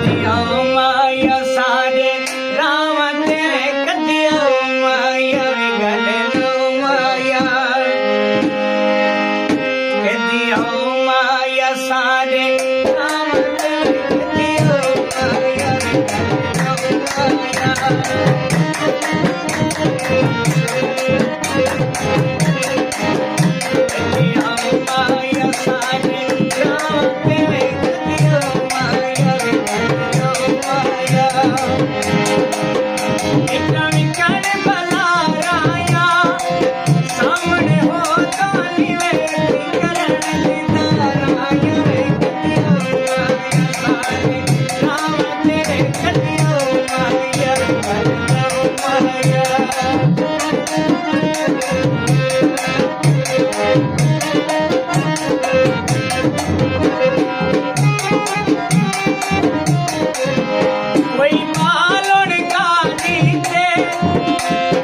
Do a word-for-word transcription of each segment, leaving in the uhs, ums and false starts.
او مایا ساݙے راواں تیرے کدی، او مایا وے گل نو مایا، کدی او مایا ساݙے راواں تیرے کدی، او مایا وے گل نو مایا۔ کوئی مالوڑ کا جیتے،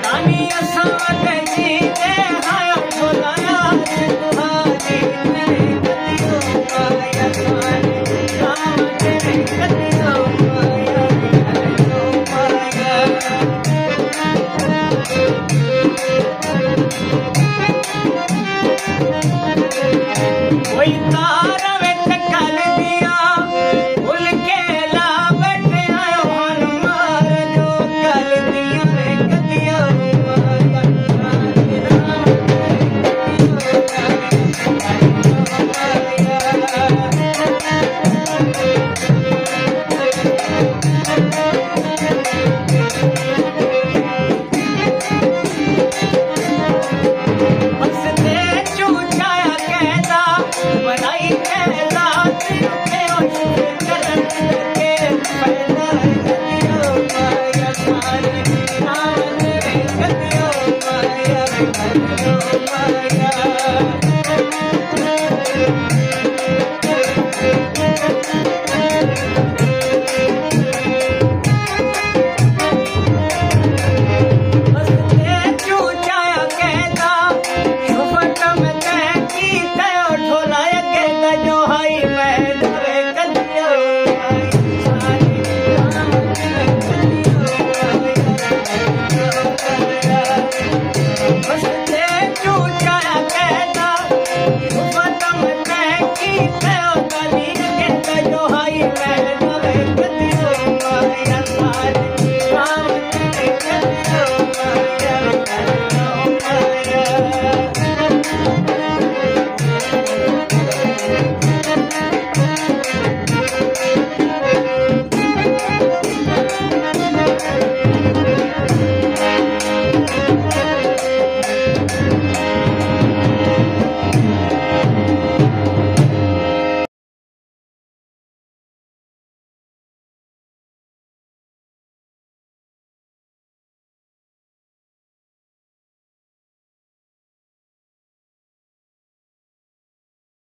نانی اساں وت جیتے، ہائے بھلایا سدھاری تیرے کدی، او مایا ساݙے راواں تیرے کدی۔